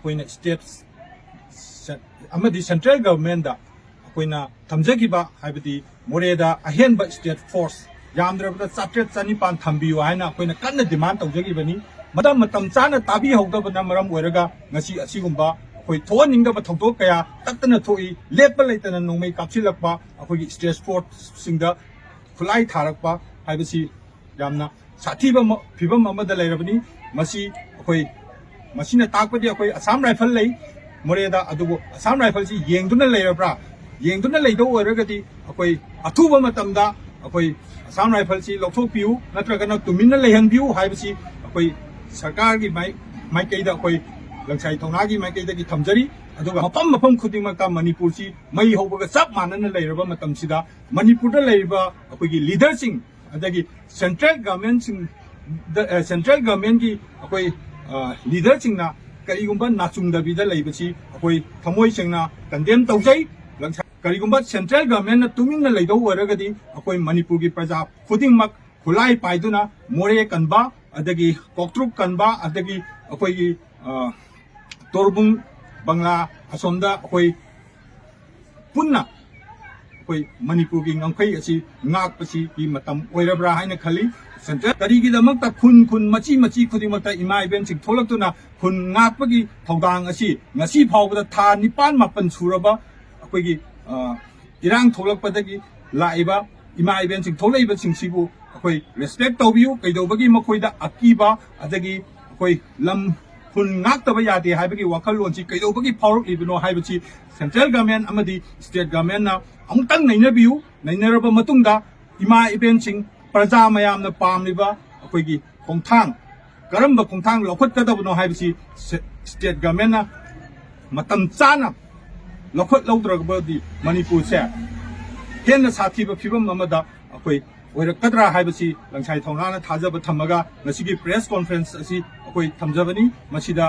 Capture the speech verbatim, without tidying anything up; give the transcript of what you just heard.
ꯑꯩꯈꯣꯏꯅ ꯁ꯭ꯇꯦꯠ ꯑꯃꯗꯤ ꯁꯦꯟꯇ꯭ꯔꯦꯜ ꯒꯚꯔꯟꯃꯦꯟꯗ ꯑꯩꯈꯣꯏꯅ ꯊꯝꯖꯈꯤꯕ, ꯍꯥꯏꯕꯗꯤ ꯃꯣꯔꯦꯗ ꯑꯍꯦꯟꯕ ꯁ꯭ꯇꯦꯠ ꯐꯣꯔꯁ ꯌꯥꯝꯗ꯭ꯔꯕꯗ ꯆꯥꯇ꯭ꯔꯦꯠ ꯆꯅꯤꯄꯥꯟ ꯊꯝꯕꯤꯌꯨ ꯍꯥꯏꯅ ꯑꯩꯈꯣꯏꯅ ꯀꯟꯅ ꯗꯤꯃꯥꯟ ꯇꯧꯖꯈꯤꯕꯅꯤ꯫ ꯃꯇꯝ ꯃꯇꯝ ꯆꯥꯅ ꯇꯥꯕꯤꯍꯧꯗꯕꯅ ꯃꯔꯝ ꯑꯣꯏꯔꯒ ꯉꯁꯤ ꯑꯁꯤꯒꯨꯝꯕ ꯑꯩꯈꯣꯏ ꯊꯣꯛꯍꯟꯅꯤꯡꯗꯕ ꯊꯧꯗꯣꯛ ꯀꯌꯥ ꯇꯠꯇꯅ ꯊꯣꯛꯏ꯫ ꯂꯦꯞꯄ ꯂꯩꯇꯅ ꯅꯣꯡꯃꯩ ꯀꯥꯞꯁꯤꯜꯂꯛꯄ, ꯑꯩꯈꯣꯏꯒꯤ ꯁ꯭ꯇꯦꯠ ꯐꯣꯔꯁꯁꯤꯡꯗ ꯈꯨꯠꯂꯥꯏ ꯊꯥꯔꯛꯄ ꯍꯥꯏꯕꯁꯤ ꯌꯥꯝꯅ ꯁꯥꯊꯤꯕ ꯑꯃ, ꯐꯤꯕꯝ ꯑꯃꯗ ꯂꯩꯔꯕꯅꯤ꯫ ꯃꯁꯤ ꯑꯩꯈꯣꯏ, ꯃꯁꯤꯅ ꯇꯥꯛꯄꯗꯤ ꯑꯩꯈꯣꯏ ꯑꯁꯥꯝ ꯔꯥꯏꯐꯜ ꯂꯩ ꯃꯣꯔꯦꯗ, ꯑꯗꯨꯕꯨ ꯑꯁꯥꯝ ꯔꯥꯏꯐꯜꯁꯤ ꯌꯦꯡꯗꯨꯅ ꯂꯩꯔꯕ꯭ꯔꯥ? ꯌꯦꯡꯗꯨꯅ ꯂꯩꯗꯧ ꯑꯣꯏꯔꯒꯗꯤ ꯑꯩꯈꯣꯏ ꯑꯊꯨꯕ ꯃꯇꯝꯗ ꯑꯩꯈꯣꯏ ꯑꯁꯥꯝ ꯔꯥꯏꯐꯜꯁꯤ ꯂꯧꯊꯣꯛꯄꯤꯌꯨ, ꯅꯠꯇ꯭ꯔꯒꯅ ꯇꯨꯃꯤꯟꯅ ꯂꯩꯍꯟꯕꯤꯌꯨ ꯍꯥꯏꯕꯁꯤ ꯑꯩꯈꯣꯏ ꯁꯔꯀꯥꯔꯒꯤ ꯃꯥꯏ-, ꯃꯥꯏꯀꯩꯗ, ꯑꯩꯈꯣꯏ ꯂꯪꯁꯥꯏ ꯊꯧꯅꯥꯒꯤ ꯃꯥꯏꯀꯩꯗꯒꯤ ꯊꯝꯖꯔꯤ꯫ ꯑꯗꯨꯒ ꯃꯐꯝ ꯃꯐꯝ ꯈꯨꯗꯤꯡꯃꯛꯇ ꯃꯅꯤꯄꯨꯔꯁꯤ ꯃꯩ ꯍꯧꯕꯒ ꯆꯞ ꯃꯥꯟꯅꯅ ꯂꯩꯔꯕ ꯃꯇꯝꯁꯤꯗ ꯃꯅꯤꯄꯨꯔꯗ ꯂꯩꯔꯤꯕ ꯑꯩꯈꯣꯏꯒꯤ ꯂꯤꯗꯔꯁꯤꯡ, ꯑꯗꯒꯤ ꯁꯦꯟꯇ꯭ꯔꯦꯜ ꯒꯚꯔꯟꯃꯦꯟꯁꯤꯡꯗ, ꯑꯦ, ꯁꯦꯟꯇ꯭ꯔꯦꯜ ꯒꯚꯔꯟꯃꯦꯟꯒꯤ ꯑꯩꯈꯣꯏ, ꯑ, ꯂꯤꯗꯔꯁꯤꯡꯅ ꯀꯔꯤꯒꯨꯝꯕ ꯅꯥꯆꯨꯡꯗꯕꯤꯗ ꯂꯩꯕꯁꯤ ꯑꯩꯈꯣꯏ ꯊꯃꯣꯏ ꯁꯦꯡꯅ ꯀꯟꯗꯦꯝ ꯇꯧꯖꯩ꯫ ꯂꯪꯁꯥ-, ꯀꯔꯤꯒꯨꯝꯕ ꯁꯦꯟꯇ꯭ꯔꯦꯜ ꯒꯚꯔꯟꯃꯦꯟꯅ ꯇꯨꯃꯤꯟꯅ ꯂꯩꯗꯧ ꯑꯣꯏꯔꯒꯗꯤ ꯑꯩꯈꯣꯏ ꯃꯅꯤꯄꯨꯔꯒꯤ ꯄ꯭ꯔꯖꯥ ꯈꯨꯗꯤꯡꯃꯛ ꯈꯨꯠꯂꯥꯏ ꯄꯥꯏꯗꯨꯅ ꯃꯣꯔꯦ ꯀꯟꯕ, ꯑꯗꯒꯤ ꯀꯣꯛꯇ꯭ꯔꯨꯛ ꯀꯟꯕ, ꯑꯗꯒꯤ ꯑꯩꯈꯣꯏꯒꯤ, ꯑ, ꯇꯣꯔꯕꯨꯡ, ꯕꯪꯂꯥ ꯑꯁꯣꯝꯗ ꯑꯩꯈꯣꯏ ꯄꯨꯟꯅ ꯑꯩꯈꯣꯏ ꯃꯅꯤꯄꯨꯔꯒꯤ ꯉꯝꯈꯩ ꯑꯁꯤ ꯉꯥꯛꯄꯁꯤꯒꯤ ꯃꯇꯝ ꯑꯣꯏꯔꯕ꯭ꯔꯥ ꯍꯥꯏꯅ ꯈꯜꯂꯤ꯫ ꯁꯦꯟꯇ꯭ꯔꯦꯜ ꯀꯔꯤꯒꯤꯗꯃꯛꯇ ꯈꯨꯟ, ꯈꯨꯟ ꯃꯆꯤ ꯃꯆꯤ ꯈꯨꯗꯤꯡꯃꯛꯇ ꯏꯃꯥ ꯏꯕꯦꯟꯁꯤꯡ ꯊꯣꯛꯂꯛꯇꯨꯅ ꯈꯨꯟ ꯉꯥꯛꯄꯒꯤ ꯊꯧꯗꯥꯡ ꯑꯁꯤ ꯉꯁꯤ ꯐꯥꯎꯕꯗ ꯊꯥ ꯅꯤꯄꯥꯟ ꯃꯥꯄꯟ ꯁꯨꯔꯕ ꯑꯩꯈꯣꯏꯒꯤ, ꯑ, ꯏꯔꯥꯡ ꯊꯣꯛꯂꯛꯄꯗꯒꯤ ꯂꯥꯛꯏꯕ ꯏꯃꯥ ꯏꯕꯦꯟꯁꯤꯡ ꯊꯣꯛꯂꯛꯏꯕꯁꯤꯡꯁꯤꯕꯨ ꯑꯩꯈꯣꯏ ꯔꯦꯁꯄꯦꯛ ꯇꯧꯕꯤꯌꯨ꯫ ꯀꯩꯗꯧꯕꯒꯤ ꯃꯈꯣꯏꯗ ꯑꯀꯤꯕ, ꯑꯗꯒꯤ ꯑꯩꯈꯣꯏ ꯂꯝ ꯈꯨꯟ ꯉꯥꯛꯇꯕ ꯌꯥꯗꯦ ꯍꯥꯏꯕꯒꯤ ꯋꯥꯈꯜꯂꯣꯟꯁꯤ ꯀꯩꯗꯧꯕꯒꯤ ꯐꯥꯎꯔꯛꯂꯤꯕꯅꯣ ꯍꯥꯏꯕꯁꯤ ꯁꯦꯟꯇ꯭ꯔꯦꯜ ꯒꯚꯔꯟꯃꯦꯟ ꯑꯃꯗꯤ ꯁ꯭ꯇꯦꯠ ꯒꯚꯔꯟꯃꯦꯟꯅ ꯑꯃꯨꯛꯇꯪ ꯅꯩꯅꯕꯤꯌꯨ꯫ ꯅꯩꯅꯔꯕ ꯃꯇꯨꯡꯗ ꯏꯃꯥ ꯏꯕꯦꯟꯁꯤꯡ, ꯄ꯭ꯔꯖꯥ ꯃꯌꯥꯝꯅ ꯄꯥꯝꯂꯤꯕ ꯑꯩꯈꯣꯏꯒꯤ ꯈꯣꯡꯊꯥꯡ, ꯀꯔꯝꯕ ꯈꯣꯡꯊꯥꯡ ꯂꯧꯈꯠꯀꯗꯕꯅꯣ ꯍꯥꯏꯕꯁꯤ ꯁꯦ-, ꯁ꯭ꯇꯦꯠ ꯒꯚꯔꯟꯃꯦꯟꯅ ꯃꯇꯝ ꯆꯥꯅ ꯂꯧꯈꯠꯍꯧꯗ꯭ꯔꯕꯗꯤ ꯃꯅꯤꯄꯨꯔꯁꯦ ꯍꯦꯟꯅ ꯁꯥꯊꯤꯕ ꯐꯤꯕꯝ ꯑꯃꯗ ꯑꯩꯈꯣꯏ ꯑꯣꯏꯔꯛꯀꯗ꯭ꯔꯥ ꯍꯥꯏꯕꯁꯤ ꯂꯪꯁꯥꯏ ꯊꯧꯅꯥꯅ ꯊꯥꯖꯕ ꯊꯝꯃꯒ ꯉꯁꯤꯒꯤ ꯄ꯭ꯔꯦꯁ ꯀꯣꯟꯐ꯭ꯔꯦꯟꯁ ꯑꯁꯤ ꯑꯩꯈꯣꯏ ꯊꯝꯖꯕꯅꯤ꯫ ꯃꯁꯤꯗ